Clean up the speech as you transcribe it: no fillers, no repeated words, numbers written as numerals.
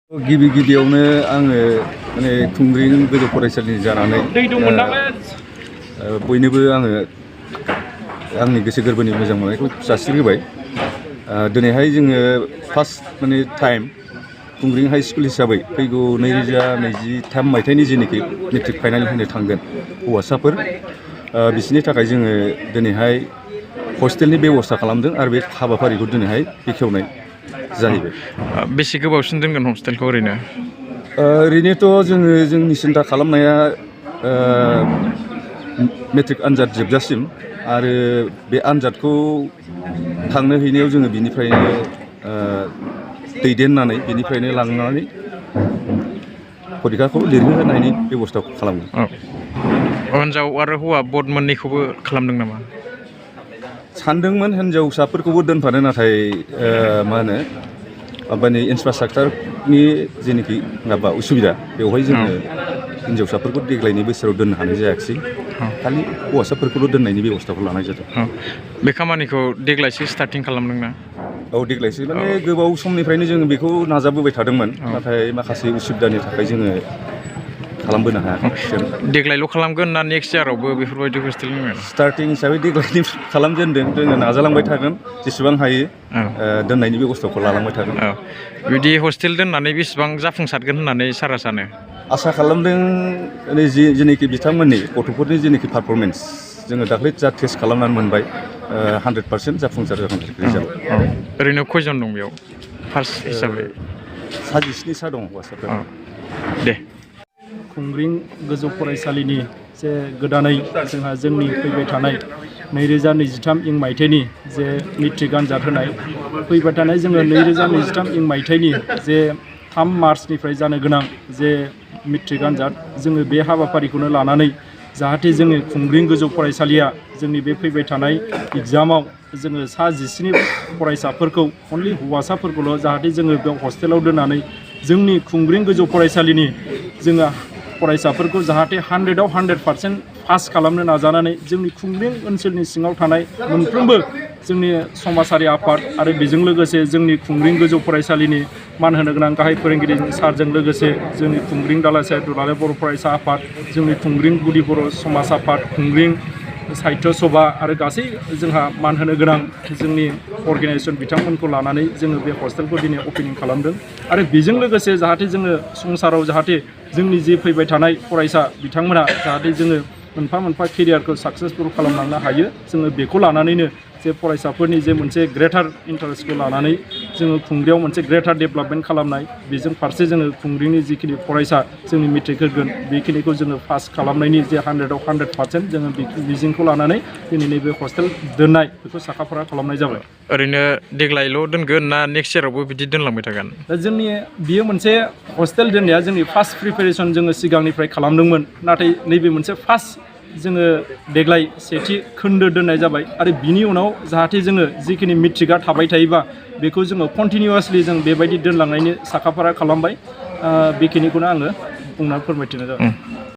गिबियावनो आङो माने खुंग्रिं गोजौ फरायसालिनि जानानै बयनोबो आङो आंनि गोसो गोरबोनि मोजां मोननायखौ जासिग्रोबाय। दिनैहाय जोङो फार्स्ट माने टाइम खुंग्रिं हाई स्कुल हिसाबै फैगौ 2023 मायथाइनि जेनोखि मेट्रिक फाइनाल होनो थांगोन हौवासाफोर बिसोरनि थाखाय जोङो दिनैहाय हस्टेलनि बेबस्था खालामदों आरो बे हाबाफारिखौ दिनैहाय बेखेवनाय जाहैबाय। बेसे गोबावसिम दोनगोन हस्टेलखौ ओरैनो? ओरैनोथ' जोंनि सिन्था खालामनाया मेट्रिक आनजाद जोबजासिम आरो बे आनजादखौ थांनो हैनायाव जोङो बिनिफ्रायनो दैदेननानै बिनिफ्रायनो लांनानै फरिखाखौ लिरहोनायनि बेबस्थाखौ खालामगोन। हिन्जाव आरो हौवा बर्ड मोननैखौबो खालामदों नामा? सानदोंमोन हिन्जावसाफोरखौबो दोनफानो, नाथाय मा होनो माबानि इनफ्रास्ट्राक्चारनि जेनोखि माबा उसुबिदा बेवहाय जोङो हिन्जावसाफोरखौ देग्लायनि बोसोराव दोननो हानाय जायाखिसै। खालि हौवासाफोरखौल' दोननायनि बेबस्थाखौ लानाय जादों। बे खामानिखौ देग्लायसो स्टार्टिं खालामदोंना? औ देग्लायसो, माने गोबाव समनिफ्रायनो जोङो बेखौ नाजाबोबाय थादोंमोन, नाथाय माखासे उसुबिदानि थाखाय जोङो खालामबोनो हायाखै। देग्लायल' खालामगोन ना नेक्स्ट इयारावबो बेफोरबायदि हस्टेल होगोन? स्टार्टिं हिसाबै देग्लायनि खालामजेनदों, जोङो नाजालांबाय थागोन जेसेबां हायो दोननायनि बेबस्थाखौ लालांबाय थागोन। बिदि हस्टेल दोननानै बेसेबां जाफुंसारगोन होननानै सारा सानो? आसा खालामदों जेनोखि बिथांमोननि गथ'फोरनि जेनोखि पारफरमेन्स जोङो दाख्लै जा टेस्ट खालामनानै मोनबाय 100% जाफुंसार जागोन रिजाल्ट। ओरैनो खयजन दं बेयाव फार्स्ट हिसाबै? 17 दं हौवासाफोर। दे। खुंग्रिं गोजौ फरायसालिनि जे गोदानै जोंहा जोंनि फैबाय थानाय 2023 मायथाइनि जे मेट्रिक आनजाद होनाय फैबाय थानाय जोङो 2023 मायथाइनि जे 3 मार्चनिफ्राय जानो गोनां जे मेट्रिक आनजाद, जोङो बे हाबाफारिखौनो लानानै जाहाथे जोङो खुंग्रिं गोजौ फरायसालिया जोंनि बे फैबाय थानाय एग्जामाव जोङो 17 फरायसाफोरखौ अनलि हौवासाफोरखौल' जाहाथे जोङो बेयाव हस्टेलाव दोननानै जोंनि खुंग्रिं गोजौ फरायसालिनि जोङो फरायसाफोरखौ जाहाथे 100आव 100% पास खालामनो नाजानानै जोंनि खुंग्रिं ओनसोलनि सिङाव थानाय मोनफ्रोमबो जोंनि समाजारि आफाद आरो बेजों लोगोसे जोंनि खुंग्रिं गोजौ फरायसालिनि मान होनो गोनां गाहाय फोरोंगिरि सारजों लोगोसे जोंनि खुंग्रिं दालाइसा दुलाराय बर' फरायसा आफाद, जोंनि खुंग्रिं गुदि बर' समाज आफाद, खुंग्रिं साहित्य सभा आरो गासै जोंहा मान होनो गोनां जोंनि अर्गेनाइजेसन बिथांमोनखौ लानानै जोङो बे हस्टेलखौ दिनै अपेनिं खालामदों। आरो बेजों लोगोसे जाहाथे जोङो संसाराव जाहाथे जोंनि जे फैबाय थानाय फरायसा बिथांमोना जाहाथे जोङो मोनफा मोनफा केरियारखौ साक्सेसफुल खालामलांनो हायो, जोङो बेखौ लानानैनो जे फरायसाफोरनि जे मोनसे ग्रेटार इन्टारेस्टखौ लानानै जोङो खुंग्रियाव मोनसे ग्रेटार डेभेलपमेन्ट खालामनाय, बेजों फारसे जोङो खुंग्रिनि जिखिनि फरायसा जोंनि मेट्रिक होगोन बेखिनिखौ जोङो पास खालामनायनि जे 100आव 100% जोङो मिजिंखौ लानानै दिनै नैबे हस्टेल दोननाय बेखौ साखाफारा खालामनाय जाबाय। ओरैनो देग्लायल' दोनगोन ना नेक्स्ट इयारावबो बिदि दोनलांबाय थागोन? दा जोंनि बियो मोनसे हस्टेल दोननाया जोंनि फार्स्ट प्रिपेरेसन जोङो सिगांनिफ्राय खालामदोंमोन, नाथाय नैबे मोनसे फार्स्ट जोङो देग्लाय सेथि खोन्दो दोननाय जाबाय। आरो बिनि उनाव जाहाथे जोङो जिखिनि मेट्रिकआ थाबाय थायोबा बेखौ जोङो कन्टिनिउवासलि जों बेबायदि दोनलांनायनि साखाफारा खालामबाय। बेखिनिखौनो आङो बुंनानै फोरमायथिनाय जाबाय।